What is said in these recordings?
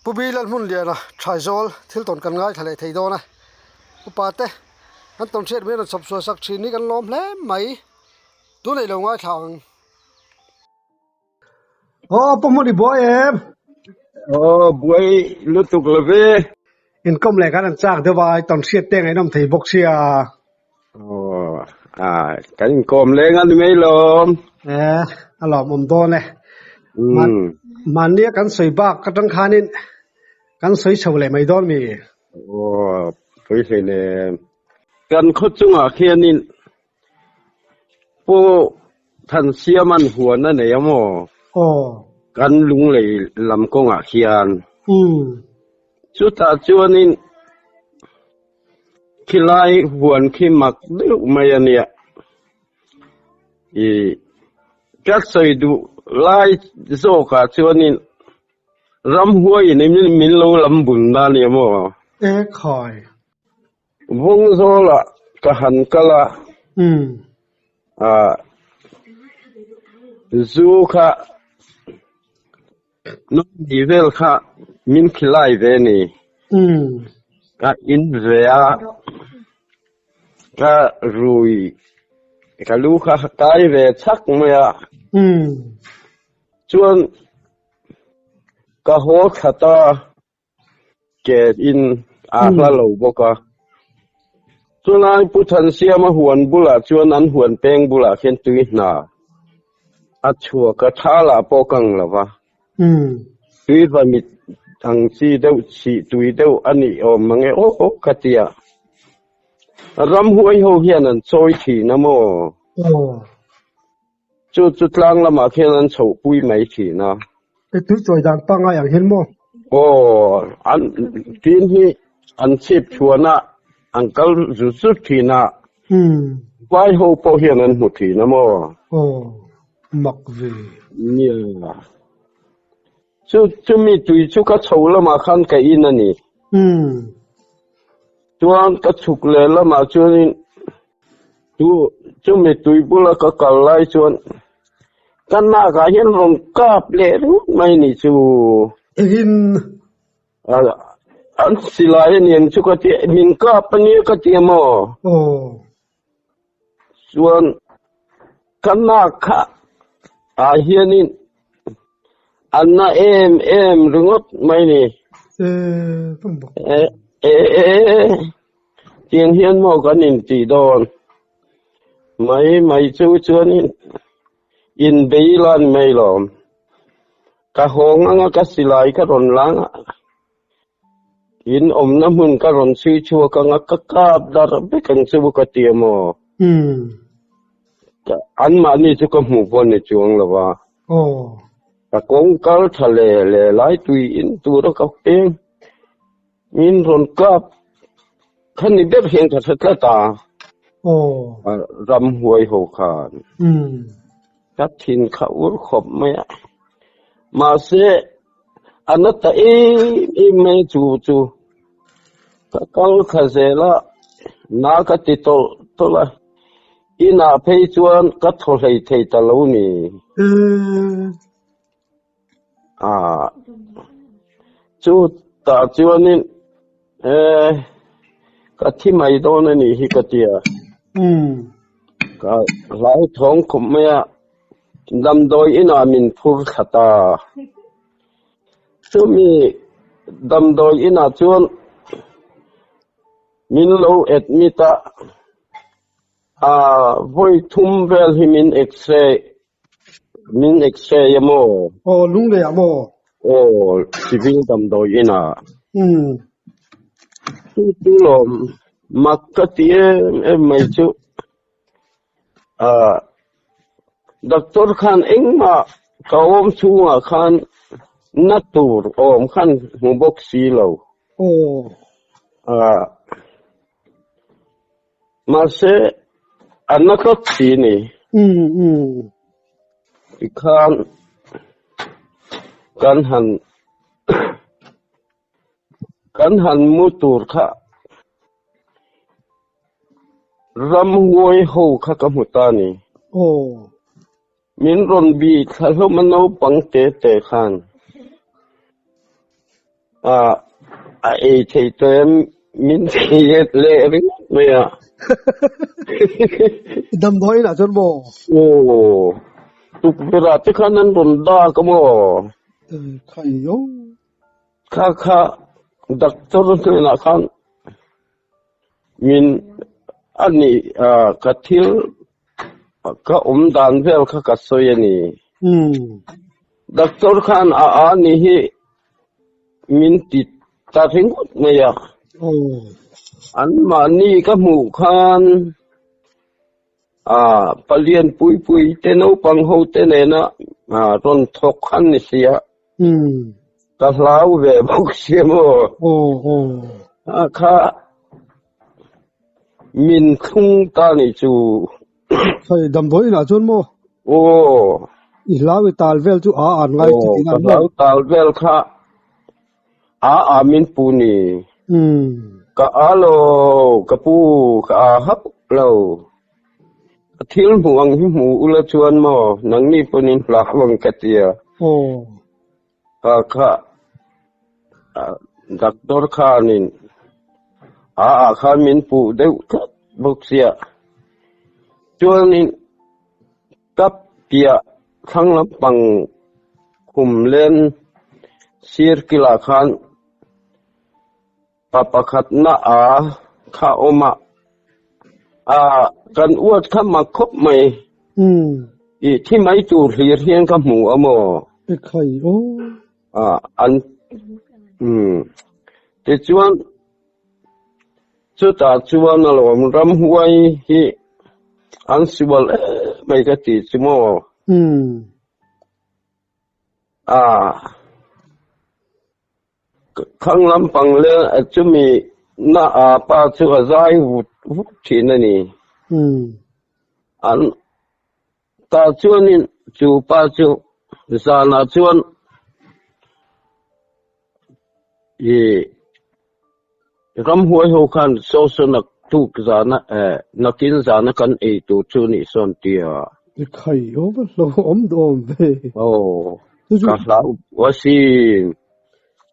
Pu Bi Lalhmunliana Thaizawl thil tawn kan ngaithla leh thei dawn a, upa te an tawn hriat mai a rawn chhawp chhuah sak thin hi kan lawm hle mai, tunah i lo ngaithla ang. Aw Pu Hmun i buai em? Aw buai lutuk lo ve. Inkawm leh khan an chak deuh a, i tawn hriat te ngaihnawm thei bawk sia. Aw a kan inkawm leng a ni mai lawm. E a lawmawm dawn e. Mahnia kan sawi bak atang khanin kan sawi chho leh mai dawn mi? Aw pawi hle nen. Kan khaw chungah khianin Pu Thansiaman huan a nei a maw? Aw. Kan lunglei lam kawngah khian. Umm. Chutah chuanin khilai huan khi mak deuh mai a nia. I ka sawi duh lai zawkah chuanin ramhuaiin min lo lam bun na a nia maw? E khai. Vawngzawla ka han kal a, ah zu kha nawmhni vel kha min khilai ve ni. Ka in ve a, ka rui ka lu kha kai ve chhak mai a, chuan ka haw thla ta. Ke in a hla lo bawk a. Chulai Pu Thansiama huan bulah chuan an huan peng bulah khian tui hna a chhuak a, tha lah pawh kang lo va. Tui va mit ang chi deuh chih tui deuh a nih awm mang e aw aw ka ti a. Ramhuai ho hian an chawi thin a maw? Chu chu tlang lamah khian an chhoh pui mai thin a. E tui chawi dan pangngai ang hian maw? Aw, an tin hi an chhip chhuan a, an kal zut zut thin a. Vai ho pawh hian an hmu thin a maw? Aw, mak ve. Nia. Chu chumi tui chu ka chho lamah khan ka in a ni. Chuan ka chhuk leh lamah chuanin Chu chumi tui bula ka kal lai chuan ka nakah hian rawn kap leh ringawt mai ni chu. Engin? An silai a niang chu ka ti, min kap a nia ka ti a maw? Aw. Chuan ka nak kha ah hianin a na em em ringawt mai ni. E, tum bawk. E, e, e, Tiang hian maw kan intih dawn? Mai mai chu chuanin inbei lan mai lawm. Ka hawng anga ka silai ka rawn lang a, in awmna hmun ka rawn chhui chhuak anga ka kap dar vek ang chu ka ti a maw? Anmahni chu ka hmuh pawh ni chuang lo va. Ka kawng kal tha leh leh lai tui in tura ka peng. Min rawn kap kha ni ber hian ka hre tlat a. Aw. Ramhuai ho khan. Ka thin kha ur khawp mai a. Mahse a na ta em em mai chu chu. Ka kal kha zel a, na ka ti tawlh tawlh a. Inah phei chuan ka thaw hlei thei ta lo ni. Ah, chu tah chuanin eh ka thi mai dawn a nih hi ka ti a. Ka hlauthawng khawp mai a, damdawi inah min phur thla ta. Chumi damdawi inah chuan min lo admit a, ah vawi thum vel hi min x-ray Min x-ray a maw? Aw, lunglei ah maw? Aw, civil damdawi in ah. Umm. Chu chu lawm mak ka ti em em mai chu. Ah, doctor khan engmah ka awm chhungah khan na tur awm khan hmu bawk si lo. Aw. Ah, Mahse, a na tlat si ni. Tikhan kan han kan han mu tur kha ramhuai ho kha ka hmu ta ni. Min rawn bih thla hlawm a naupang te te khan. A ei thei tawh em min ti leh ringawt mai a. Damdawi inah chuan maw? Aw, tukverh ah te khan an rawn dak a maw? Khai aw. Kha kha doctor hnenah khan min a nih ka thil ka awm dan vel kha ka sawi a ni. Doctor khan a a nih hi min ti ta ringawt mai a. Anmahni ka hmuh khan palian pui pui te naupang ho te nena rawn thawk khan ni si a. Ka hlau ve bawk sia maw? A kha min thlung ta ni chu. Hei damdawi inah chuan maw? Aw. I hlau i tal vel chu a an ngai chi tina. Ka hlau tal vel kha a a min pu ni. Ka a lo ka pu ka a hap lo. A thil hmuh ang hi hmu ula chuan maw nangni pawhin hlau ang ka tia. Aw. Kha kha doctor khanin a ah khan min puh deuh tlat bawk sia. Chuanin ka piah thlang lampang khum len sir kilah khan Pa pakhatna a kha awm a, a kan uat kha mak khawp mai. I thi mai tur hlir hian ka hmu a maw? Ekhai aw. A an umm tichuan chutah chuan alawm ramhuai hi an sual em mai ka ti chu maw? A Khang lampang leh chumi na a pa chu a zai vut vut thin a ni. An ta chuanin chu pa chu zanah chuan i ramhuai ho khan saw saw naktuk zana eh nakin zana kan ei tur chu nih sawn tia. I khai awm a hlo awm dawm ve. Aw ka hlau asin.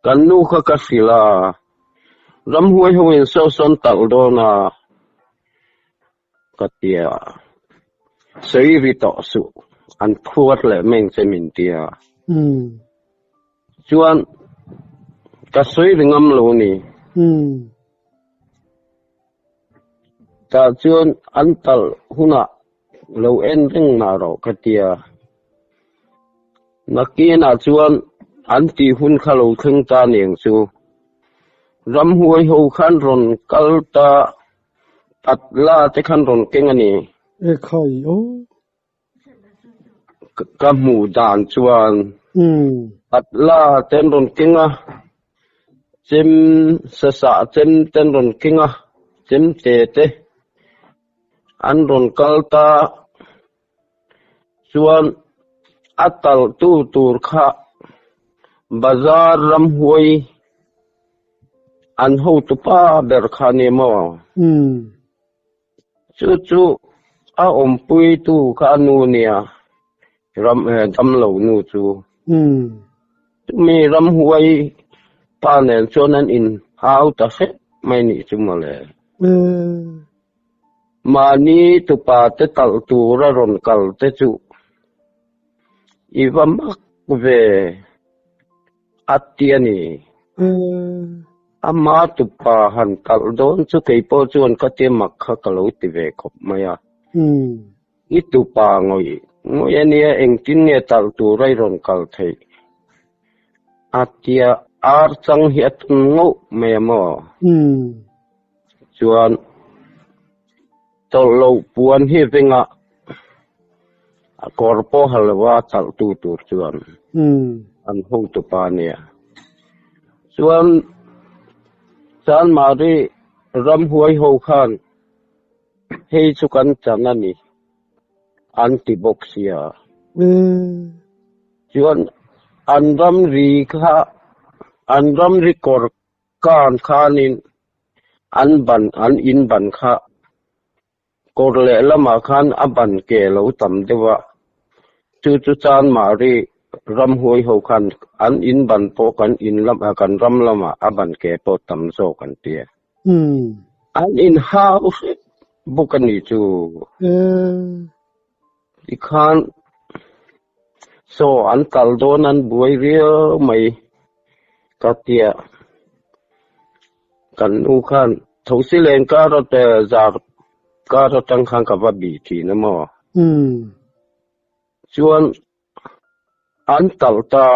Kan nu kha ka hrilh a, ramhuai ho in saw sawn talh dawn a ka ti a, sawi ri tawh suh an phuar leh meng che min ti a. Chuan ka sawi ri ngam lo ni. Tah chuan an talh hunah lo en reng mah rawh ka ti a. Nakinah chuan an tih hun kha lo thleng ta niang chu. Ramhuai ho khan rawn kal ta pat la te khan rawn keng a ni. Ekhai aw. Ka hmuh dan chuan pat la te an rawn keng a, chem sasah chem te an rawn keng a, chem te te an rawn kal ta. Chuan a talhtu tur kha bazar ramhuai an hotupa ber kha a ni maw? Chu chu a awmpuitu kha a nu nia, ram damlo nu chu. Chumi ramhuai pa nen chuan an inhau ta hrep mai nih chu mawle. Mahni tupa te talh tur a rawn kal te chu i va mak ve a ti a ni. Ama tupa han talh dawn chu kei pawh chuan ka ti mak kha ka lo ti ve khawp mai a. I tupa ngawih ngawih a nia engtin nge talh tur a i rawn kal theih a tia ar chang hi a tum ngauh mai a maw? Chuan tawlh loh puan hi vengah a kawr pawh ha lo a talhtu tur chuan an hotupa a nia. Chuan Chanmari ramhuai ho khan hei chu kan chan a ni an ti bawk sia. Chuan an ramri kha an ramri kawr Kan khanin an ban an in ban kha kawr leh lamah khan a ban ke lo tam deuh a, chu chu Chanmari Ramhuai ho khan an in ban pawh kan in lam ah kan ram lamah a ban ke pawh tam zawk an tia. An in hau hrep bawk a nih chu. Tikhan saw an kal dawn an buai viau mai ka tia. Kan nu khan Thosi len kar zar kar atang khan ka va bih thin a maw. Chuan an talh ta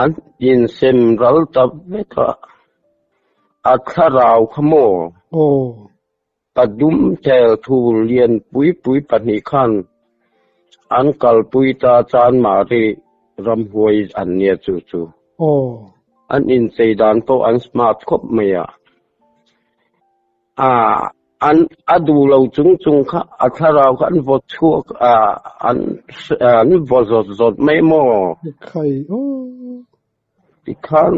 an insem ral ta vek a, a thlarau kha maw? Pa dum tel thu lian pui pui pahnih khan an kalpui ta Chanmari ramhuai an nia chu chu. An inchei dan pawh an smart khawp mai a. A an a duh lo chung chung kha a thlarau kha an vaw chhuak a an an vaw zawt zawt mai maw? Khai aw. Tikhan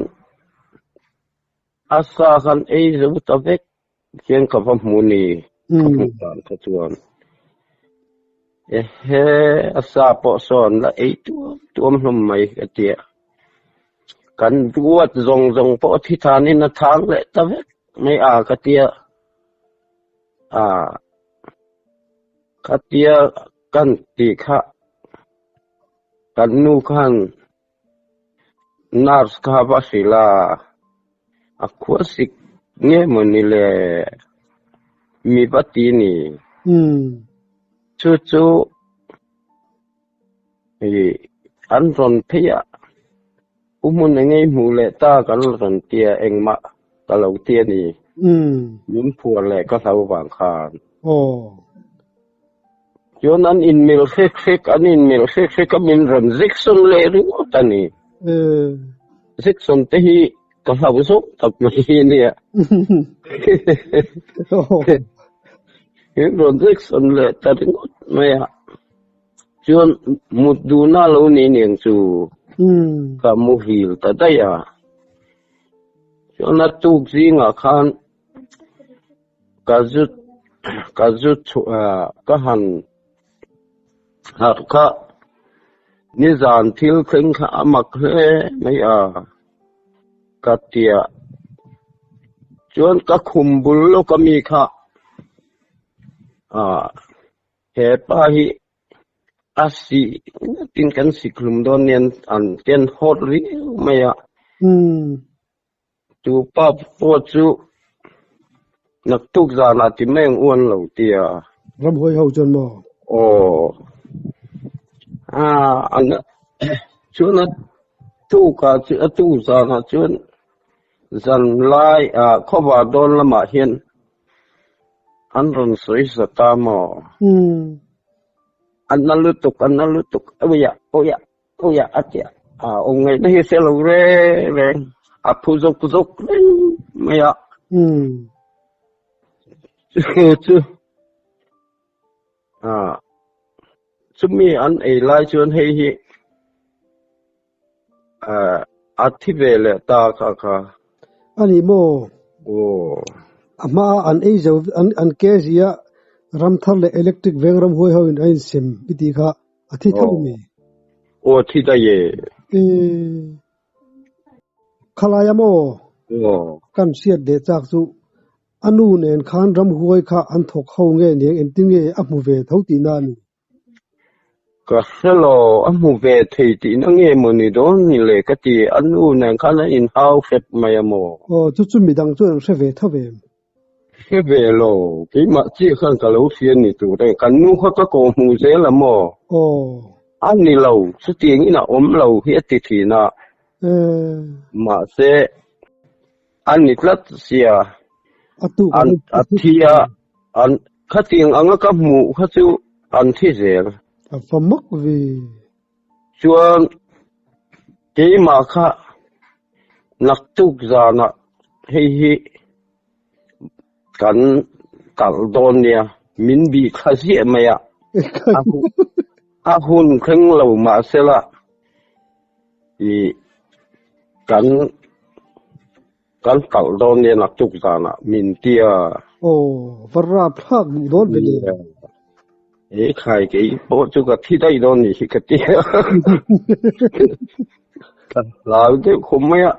a sa khan ei zo ta vek hian ka va hmu ni ka hmuh dan kha chuan. Ehe a sa pawh sawn la ei tuam tuam hlawm mai ka tia. Kan duat zawng zawng pawh thi thanin a thang leh ta vek. Mai a ka tia a ka tia kan tih kha kan nu khan nurse kha va hrilh a, a khua sik nge maw ni le mi va ti ni. Chu chu Ih an rawn phei a, u hmun eng ei hmuh leh ta kan rawn tia engmah ka lo ti a ni. Min phuar leh ka hlo vang khan. Chuan an inmil hrek hrek, an inmil hrek hrek a min rawn ziksawn leh ringawt a ni. Ziksawn te hi ka hlo zawk tak mai hi nia. Min rawn ziksawn leh ta ringawt mai a. Chuan mut duhna lo ni niang chu ka muhil ta daih a. Chuan a tuk zingah khan ka zu ka zu chhuah ka han harh kha nizan thil thleng kha a mak hle mai a ka tia. Chuan ka khum bul lawk ami kha ah. He pa hi a si tin kan sik hlum dawn nen an ken hawt riau mai a. Chu pa pawh chu naktuk zanah ti mai ang u an lo ti a. Ramhuai ho chuan maw? Aw. A an chuan a tukah chu a tuk zanah chuan zan lai ah khawvar dawn lamah hian An rawn sawi za ta maw? A na lutuk, a na lutuk, awia, awia, awia a ti a. A awm ngaihna hi hre lo reng reng, a phu zawk zawk reng mai a. Chu chu chumi an ei lai chuan hei hi A thi ve leh ta kha kha. A ni maw? Aw. A hma a an ei zo an an ke zia ram thar leh electric veng ram huai ho in a insem i tih kha a thi tho mi? Aw thi daih e. E. Khalai a maw? Aw. Kan hriat leh chak chu a nu nen khan ram huai kha an thawk ho nge niang engtin nge a hmu ve tho tihna a ni? Ka hre lo, a hmu ve thei tihna nge maw ni dawn ni le ka ti, a nu nen khan an inhau hrep mai a maw? Aw, chu chu midang chuan an hre ve tho em? Hre ve lo, keimah chiah khan ka lo hria ni tur e, kan nu kha ka kawh hmuh zel a maw? Aw. A ni lo, chutiang in a awm lo hi a ti thin a. Mahse, a ni tlat sia, an a thi a, an khatiang anga ka hmuh kha chu an thi zel. A va mak ve. Chuan keimah kha naktuk zanah hei hi kan kalh dawn nia, min bih thla ziah mai a, a hun thleng lo mahsela Ih kan kan kalh dawn nia naktuk zanah min tia. Aw va rap thlak duh dawn ve le. E khai kei pawh chu ka thi daih dawn nih hi ka ti a. Ka hlau deuh khawp mai a.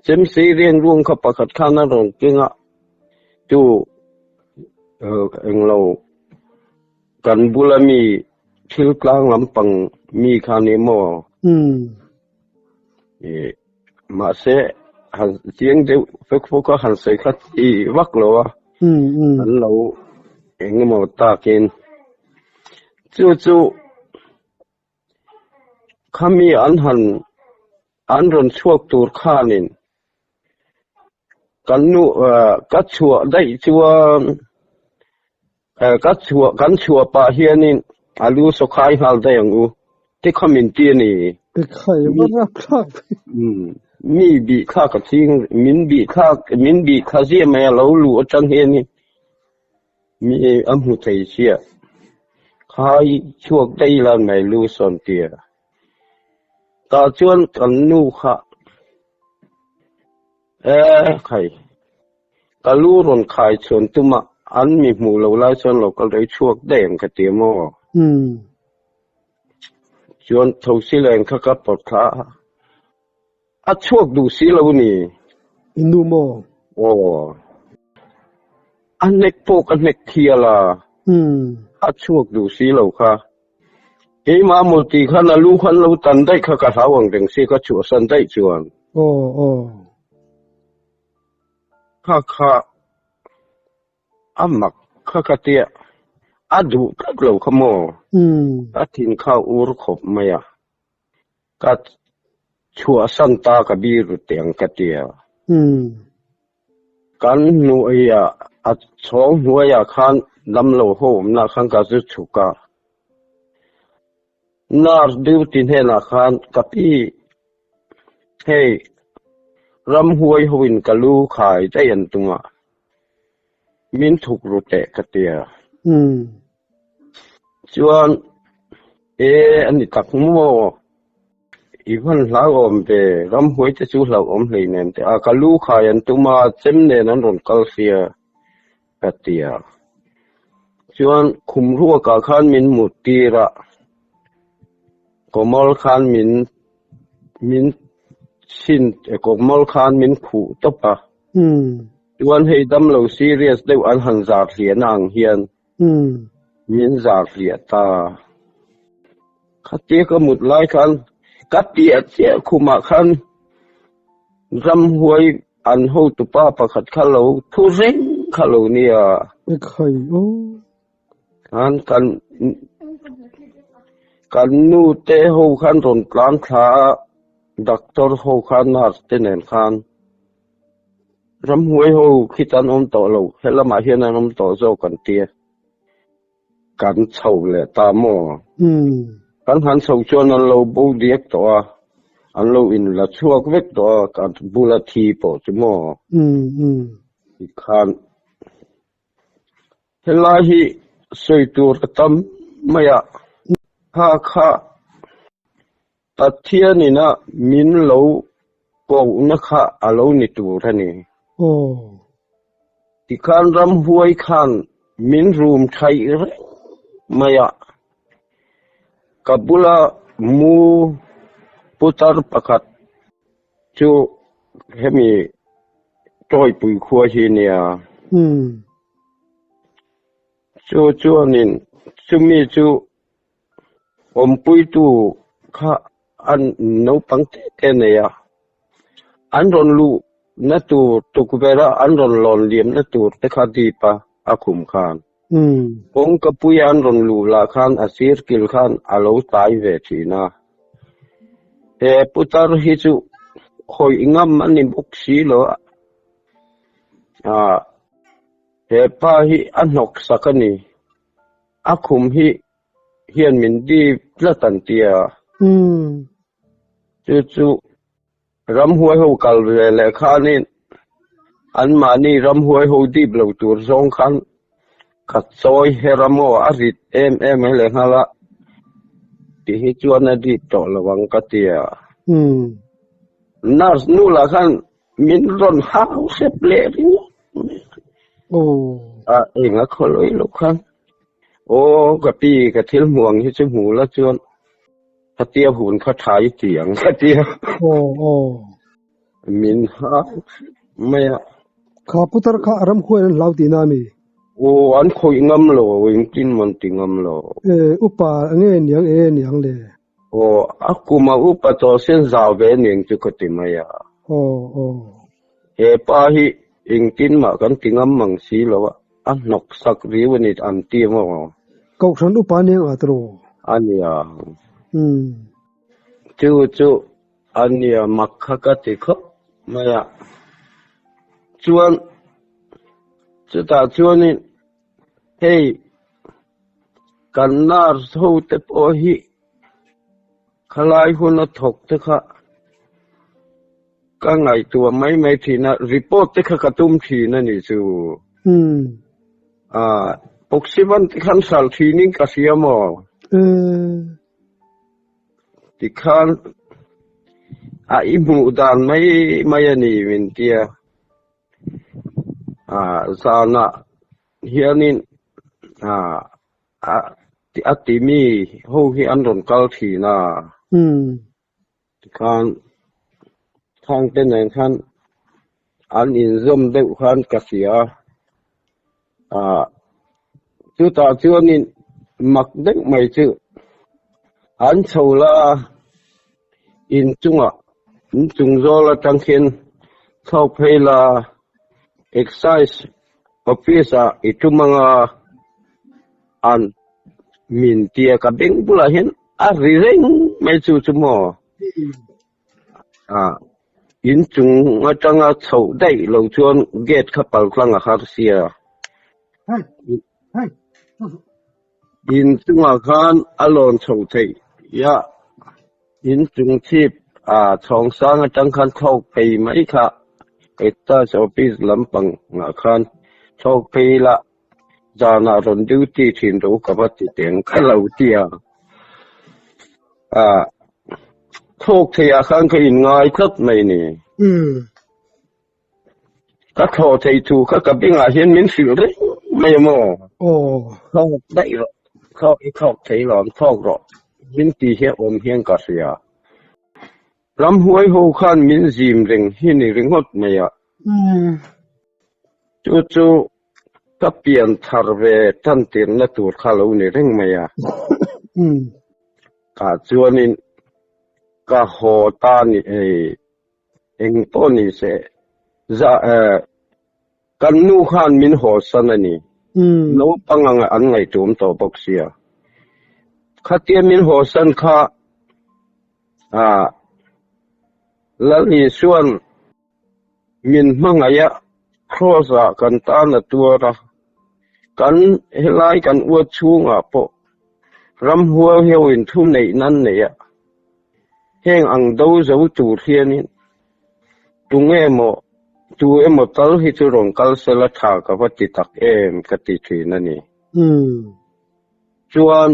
Chemsei rian ruang kha pakhat khan a rawn keng a, chu englo kan bula mi thil tlang lampang mi kha ni maw? Mahse han chiang deuh fek fawk a han sawi kha chi vak lo a, an lo eng emaw takin chu chu Khami an han an rawn chhuak tur khanin kan nu ka chhuah daih chuan ka chhuah kan chhuah pah hianin a lu sawkhai nghal daih ang u ti kha min ti a ni. Mi bih thlak a ching min bih thlak min bih thla ziah mai a lo luh atang hianin Mi a hmu thei chiah. Khai chhuak daih la mai lu sawn tir. Tah chuan kan nu kha e khai ka lu rawn khai chhuan tum a an mi hmuh lo lai chuan lo kal rei chhuak daih ang ka ti a maw. Chuan thosi leng kha ka pawt thla a. A chhuak duh si lo ni. I nu maw? Aw. A hnek pawh ka hnek thial a. A chhuak duh si lo kha. Keimah maw ti khan a lu khan lo tan daih kha ka hlau ang reng si ka chhuahsan daih chuan. Aw aw. Kha kha A mak kha ka tia, a duh tlat lo kha maw? A thin kha ur khawp mai a, ka chhuahsan ta ka bir teh ang ka tia. Kan hnuaiah, a chhawng hnuaiah khan damlo ho awmna khan ka zu chhuk a. Nurse duty hnenah khan ka pi, hei ramhuai hoin ka lu khai daih an tum a, min thuk ru teh ka ti a. Chuan, e a ni tak maw? I van hlauhawm ve, ramhuai te chu hlauhawm hleinem teh a, ka lu khai an tum a, chem nen an rawn kal sia. Ka ti a. Chuan khum ruakah khan min mut tir a, kawmal khan min min chhin kawmal khan min khuh tawp a. Chuan hei damlo serious deuh an han zar hliahna ang hian min zar hliah ta. Khatia ka mut lai khan ka piah chiah khumah khan ramhuai An hotupa pakhat kha lo thu reng kha lo nia. Ekhai aw. Khan kan kan nu te ho khan rawn tlan thla a, doctor ho khan nurse te nen khan ramhuai ho khit an awm tawh lo, helamah hian an awm tawh zawk an tia. Kan chho leh ta maw? Kan han chho chuan an lo bo diak tawh a, an lo in la chhuak vek tawh a, ka bula thi pawh chu maw? Tikhan helai hi sawi tur ka tam mai a, kha kha Pathianina min lo kohna kha a lo ni tur a ni. Tikhan ramhuai khan min rum thaih reng mai a, ka bula mu putar pakhat chu hemi tawipui khua hi nia. Chu chuanin chumi chu Awmpuitu kha an naupang te te nei a, an rawn luh na tur tukverh a an rawn lawn liam na tur te kha dip a, a khum khan. Kawngka puia an rawn luh lah khan a sir kil khan a lo tai ve thin a. He putar hi chu khawih ngam a ni bawk si lo a, he pa hi a hnawk sak a ni. A khum hi hian min dip tlat an ti a. Chu chu ramhuai ho kal ve leh khanin anmahni ramhuai ho dip lo tur zawng khan ka chawi her a maw a rit em em mai leh nghal a tih hi chuan a dip tawh lo ang ka ti a. Nurse nu lah khan min rawn hau hrep leh ringawt mai a. A eng a khawlawih loh khan. Aw ka pi ka thil hmuh ang hi chu hmu la chuan khatia hun kha tha i ti ang ka ti a. Aw aw. Min hau mai a. Kha putar kha a ram huain an hlau tihna a mi? Aw an khawih ngam lo, engtin maw an ti ngam lo. E upa nge niang e niang le? Aw a kum a upa tawh sen zau ve aniang chu ka ti mai a. Aw aw. He pa hi engtin mah kan ti ngam mang si lo a, a hnawk sak riu a ni an ti maw? Kohhran upa aniang a tiraw? A nia. Umm. Chu chu a nia mak kha ka ti khawp mai a. Chuan chutah chuanin hei kan nurse ho te pawh hi khalai hun a thawk te kha ka ngaihtuah mai mai thin a, report te kha ka tum thin a ni chu. Umm. Ah, Poxivan te khan hralh thin in ka hria maw? Umm. Tikhan a i hmuh dan mai mai a ni min tia. Ah, zanah hianin ah a ti mi ho hi an rawn kal thin a. Tikhan thangte nen khan an inzawm deuh khan ka hria a. Ah, chutah chuanin mak deuh mai chu an chho la a, inchungah inchung zawl atang khian thlawk phei la excise office ah i tum anga an min tia ka beng bulah hian a ri reng mai chu chu maw. Ah, inchung atanga chhoh daih lo chuan gate kha pal tlang a har sia. Inchungah khan a lawn chho theih a, inchung chhip ah chhawng sang atang khan thlawk phei mai kha Excise office lampang ah khan thlawk phei ila zanah rawn duty thin ro ka va ti teng ka lo ti a. Ah, thlawk thei ah khan ka inngai tlat mai ni. Ka thlawh thei thu kha ka bengah hian min hrilh reng mai a maw? Aw. Thlawk daih rawh, thlawk i thlawk thei lo, an thlawk rawh min ti hian awm hian ka hria. Ramhuai ho khan min zim reng hi ni ringawt mai a. Chu chu ka pian thar ve tan tirna tur kha lo ni reng mai a. Tah chuanin ka haw ta ni ei. Eng pawh ni se, za eh, kan nu khan min haw san a ni. Naupang ang an ngaihtuam tawh bawk sia. Khatia min haw san kha ah Lal Isuan min hmangaih a, Kraws ah kan tan a tuar a, kan helai kan uat chhungah pawh ramhuai ho in thu neih nan nei a, Heng ang do zo tur hianin tunge maw, tu emaw tal hi chu rawn kal sela tha ka va ti tak em ka ti thin a ni. Chuan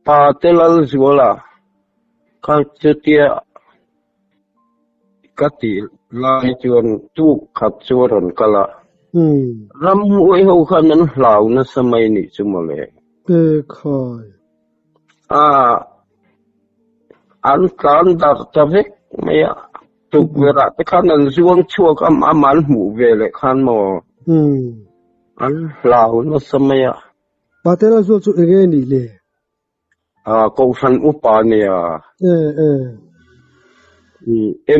pa te Lalzuala kha chutia ka tih lai chuan tuk khat chu a rawn kal a, ramhuai ho khan an hlau nasa mai nih chu mawle. Ekhai. A an tlan darh ta vek mai a, tukverh ah te khan an zuang chhuak a, amah an hmuh ve leh khan maw an hlau nasa mai a. Patela zawh chu eng nge nih le? A Kohhran upa nia. E e.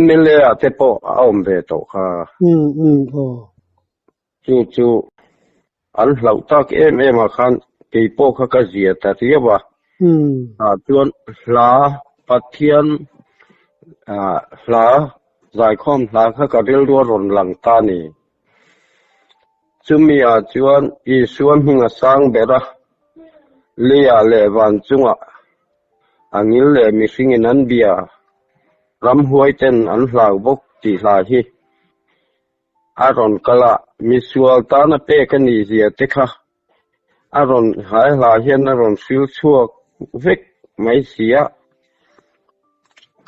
MLA ah te pawh a awm ve tawh kha. Um um aw. Chu chu an hlauh tak em em ah khan kei pawh kha ka zia ta riau a. Ah chuan hla Pathian ah hla zaikhawm hla kha ka rilru a rawn lang ta a ni. Chumi ah chuan Isua hming a sang ber a, leiah leh van chungah a ngil leh mihringin an bia, ramhuai ten an hlau bawk tih hla hi A rawn kal a, misual tana pek a nih zia te kha a rawn hai hla hian a rawn hril chhuak vek mai si a,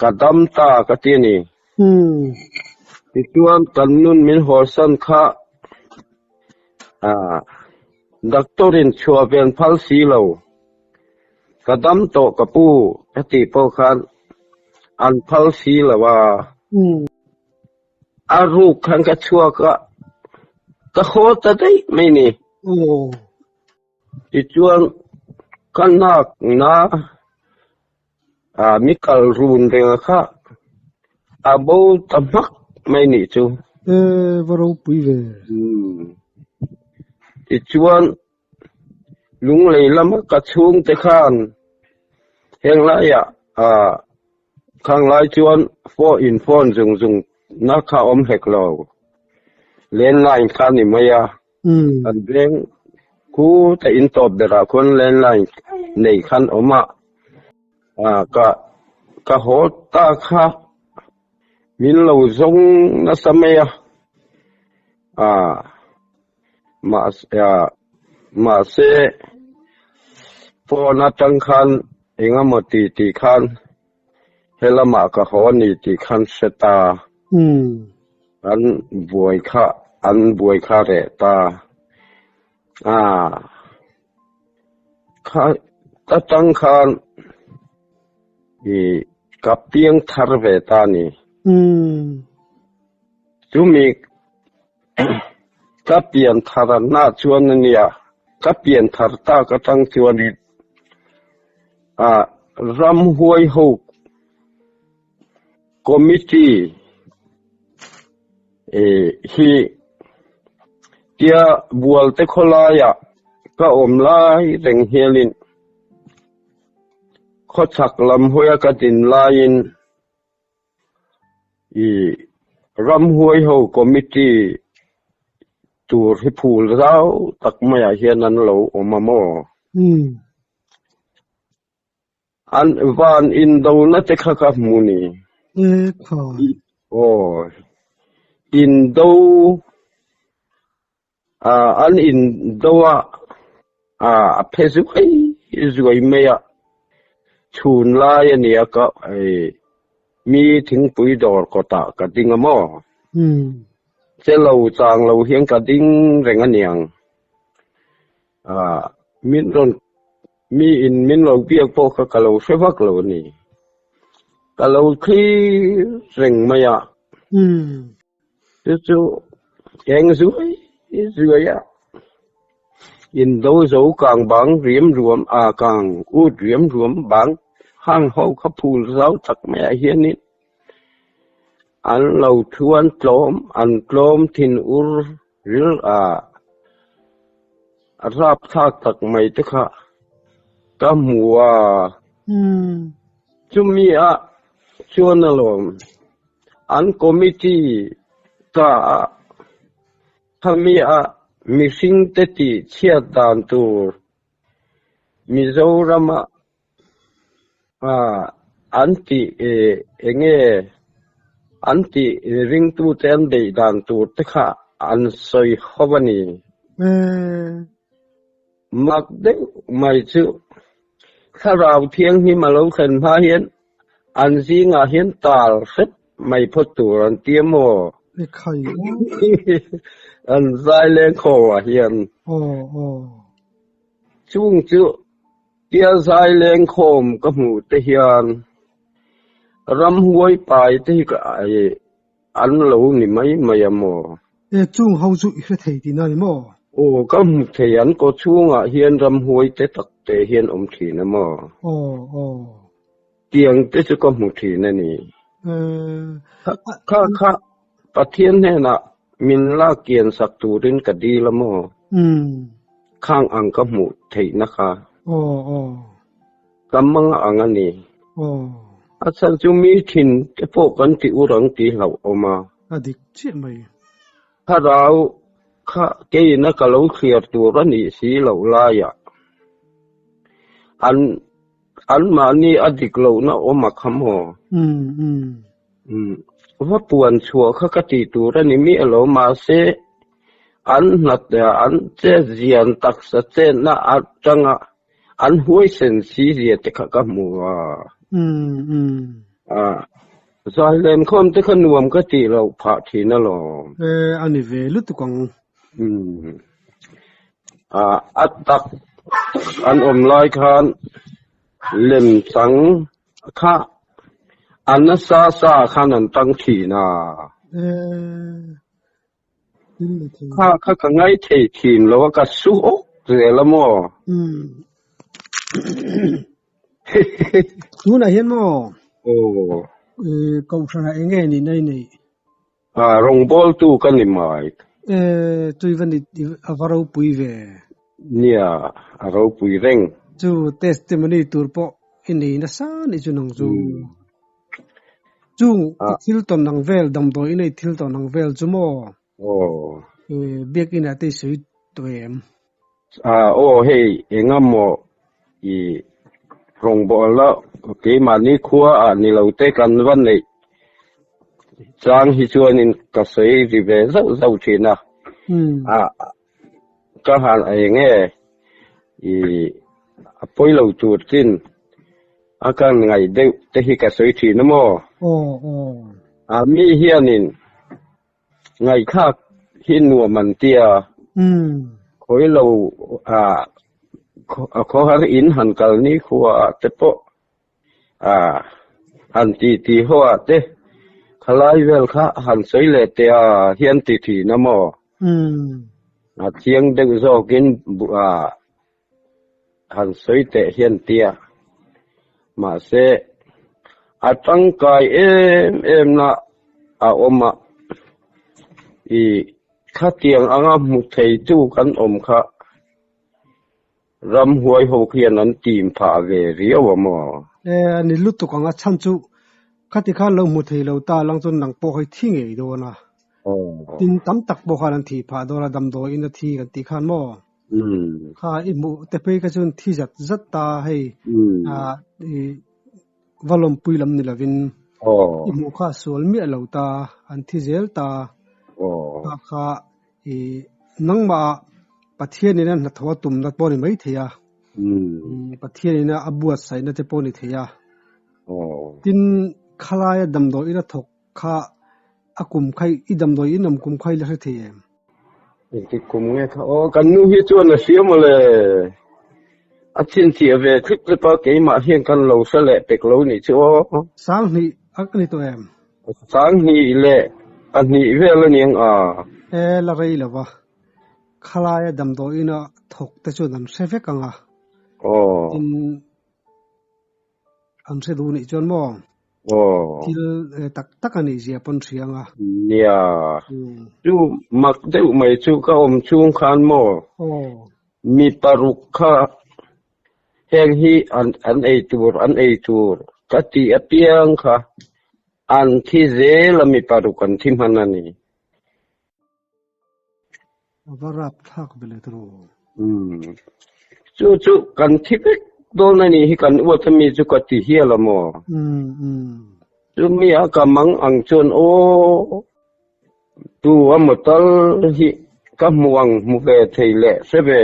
ka dam ta ka ti a ni. Tichuan kan nun min hawlsan kha ah. Doctor in chhuah ven phal si lo. Ka dam tawh ka pu ka tih pawh khan an phal si lo a. A ruk khan ka chhuak a, ka haw ta daih mai ni. Tichuan ka nak na mi kal run reng a kha a bo ta hmak mai nih chu. E va ropui ve. Tichuan lunglei lama ka chhungte khan heng laiah khang lai chuan in phone zung zung na kha awm hlek lo. Landline kha ni mai a. An veng khu ta in tawp berah khuan landline nei khan awm a. Ka ka haw ta kha min lo zawng nasa mai a. Mahse phone atang khan engemaw ti tih khan Helamah ka haw a ni tih khan hre ta. An buai kha an buai kha reh ta. Aaa kha ta tang khan i ka piang thar ve ta a ni. Chumi ka pian thar na chuan a nia, ka pian thar tak atang chuanin ah ramhuai ho committee hi tia bualte khawlaiah ka awm lai reng hianin khawchhak lam hawia ka din laiin I ramhuai ho committee tur hi phul zau tak maiah hian an lo awm a maw? An van indona te kha ka hmu ni. Aw, indo an indo a, a phe zuai zuai mai a, chhun lai a nia ka mi thingpui dawr kawtah ka ding a maw? Che lo chang lo hian ka ding reng a niang. Min rawn mi in min lo biak pawh kha ka lo hre vak lo a ni. Ka lo thlir reng mai a. Chu chu eng zuai zuai a indo zo kang bang riam ruam a kang ut riam ruam bang hang ho kha phul zau tak maiah hianin an lo thuan tlawm an tlawm thin ur ril a rap thlak tak mai te kha ka hmu a chumi ah chuan alawm. An committee ta a khami a mihring te tih chhiat dan tur Mizoram a an tih enge an tih ringtu te an beih dan tur te kha an sawi ho a ni. Mak deuh mai chu Thlarau Thianghlim a lo thlen hma hian an zingah hian tal hrep mai phawt tur an ti a maw? An zai leng khawmah hian. Chung chu tia zai leng khawm ka hmuh te hian ramhuai pai te hi an lo ni mai mai a maw? E, chung ho chu i hre thei tihna a ni maw? Aw, ka hmu thei, an kaw chhungah hian ramhuai te tak te hian awm thin a maw? Aw, aw. Tiang te chu ka hmu thin a ni. E, Kha kha Pathian hnenah min lak kian sak turin ka dil a maw? Khang ang ka hmuh theihna kha. Aw, aw. Ka mang ang a ni. Aw. A chhan chu mi thin te pawh kan ti ur ang tih hlauh awm a. A dik chiah mai. Thlarau kha keina ka lo thliar tur a nih si loh laiah an anmahni a dik lohna awm a kha maw? Umm. Va puan chhuah kha ka tih tur a ni miah lo mahse an hnat an chet zian taksa chetna atanga An huaisen si zia te kha ka hmu a. A, zai lenkhawm te kha nuam ka tih loh phah thin alawm. E, a ni ve lutuk ang. Umm. A tak an awm lai khan lemchang kha a nasa sa khan an tang thin a. Kha kha ka ngai thei thin lo a, ka su awk zel a maw? Tunah hian maw? Aw. Kohhranah eng nge nih na i neih? Rawngbawltu ka ni mai. E, chui va ni a va ropui ve. Nia, a ropui reng. Chu testimony tur pawh i nei nasa nih chu nang chu. Chung i thil tawn ang vel, damdawi i nei thil tawn ang vel chu maw? Aw. E, biakin ah te i sawi tawh em? Aw hei engamaw i rawngbawlna keimahni khua ah ni lo te kan va neih chang hi chuanin ka sawi ri ve zauh zauh thin a. Ka han eng e i a pawi lo tur chin a kan ngaih deuh te hi ka sawi thin a maw? A mi hianin Ngaihthlak hi nuam an ti a, khawi lo ah a khawhar in han kal ni khua ah te pawh ah han ti ti ho ah te khalai vel kha han sawi leh teh a hian ti thin a maw? A chiang deuh zawkin ah han sawi teh hian tia. Mahse, a tangkai em em na a awm a, i khatiang anga hmu theitu kan awm kha ramhuai ho khian an tim phah ve riau a maw? E, a ni lutuk ang a chhan chu khati khan lo hmu thei lo ta lang chuan nang pawh hi thi ngei dawn a. Tin tam tak pawh khan an thih phah dawn a, damdawiin a thi kan tih khan maw? Kha i hmuh te phei kha chuan thi zat zat ta hei i va lawmpui lam ni lovin i hmuh kha a sual miah lo ta an thi zel ta kha kha i nangmah Pathian in a hnathawh a tumna pawh a ni mai thei a Pathian in a buatsaihna te pawh a ni thei a tin khalaia damdawi in a thawk kha a kum kha i damdawi in awm kum kha i la hre thei em? Engtik kum nge kha aw kan nu hi chuan a hria mawle. A chhinchhiah ve thlip thlip a keimah hian kan lo hre leh pek lo nih chu aw. Sanghnih a ni tawh em? Sanghnih leh pahnih vel a niang a. E la rei lo va, khalaia damdawi ina thawk te chuan an hre vek ang a. Aw. Tin An hre duh nih chuan maw? Aw. Thil tak tak a nih zia pawn hria anga. Nia. Chu mak deuh mai chu ka awm chhung khan maw? Aw. Mi paruk kha heng hi an an ei tur an ei tur ka tih apiang kha an thi zel a mi paruk an thi hman a ni. A va rap thlak ve le tawh. Umm. Chu chu kan thi vek dawn a nih hi kan uat a mi chu ka ti hial a maw? Umm umm. Chu mi a ka mang ang chuan aw tu a maw tal hi ka hmu ang hmu ve thei leh hre ve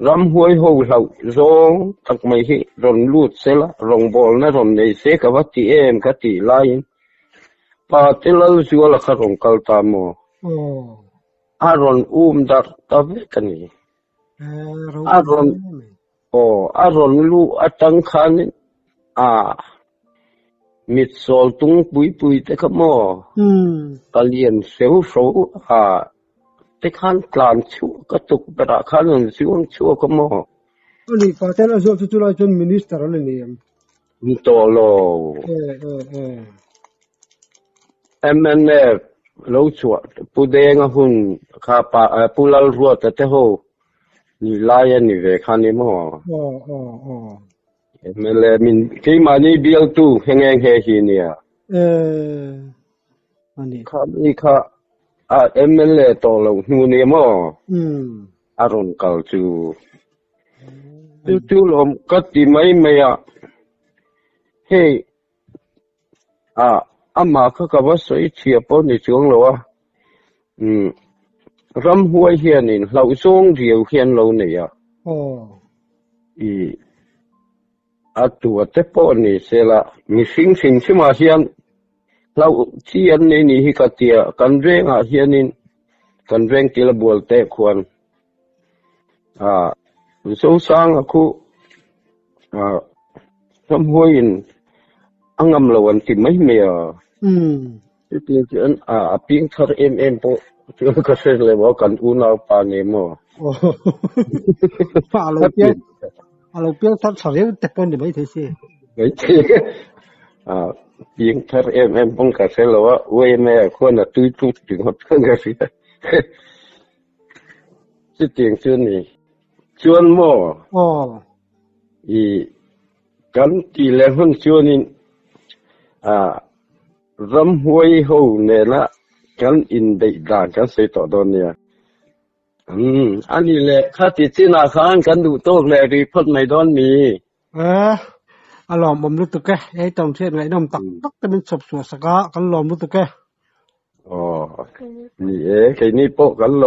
ramhuai ho hlauh zawng tak mai hi rawn lut sela rawngbawlna rawn nei se ka va ti em ka tih laiin Pa te Lalzuala kha rawn kal ta maw? A rawn um darh ta vek a ni. A rawn aw a rawn luh atang khanin a mit sawl tung pui pui te kha maw? Ka lian hreu hro a te khan tlan chhuak a tukverh ah khan an zuang chhuak a maw? Ani pa te Lalzuala chu chulai chuan minister a la ni em? Ni tawh lo. Mnf lo chhuah Pu Denga hun kha pa Pu Lalruata te ho ni lai a ni ve kha ni maw? MLA min keimahni bialtu hengeng he hi nia. Kha mi kha a MLA tawh lo hnu ni maw? A rawn kal chu. Chu chu lawm ka ti mai mai a, hei a amah kha ka va sawi chhia pawh ni chuang lo a, umm ramhuai hianin hlauhzawng riau hian lo nei a, i a tua te pawh ni sela mihring hrim hrimah hian hlauh chi an nei nih hi ka tia, kan vengah hianin kan veng tila bual teh khuan. A Zosanga khu a ramhuaiin a ngam lo an ti mai mai a. Chutiang chuan a a piang thar em em pawh chuan ka hre lo a, kan unaupa nge maw? A lo piang a lo piang thar tha riau te pawh a ni maithei si. Maithei a piang thar em em pawn ka hre lo a, UMA ah khuan a tui tlut ringawt khan ka hria. Chutiang chu a ni. Chuan maw? Aw. I kan tih leh hmun chuanin ah ramhuai ho nena kan inbeih dan kan sawi tawh dawn nia. Umm a ni leh khati chinah khan kan duh tawk leh ri phawt mai dawn mi? Eh, a lawmawm lutuk e. Ei tawng hriat ngaihnawm tak tak te min chhawp chhuah sak a, kan lawm lutuk e. Aw, ni e, keini pawh kan lawm.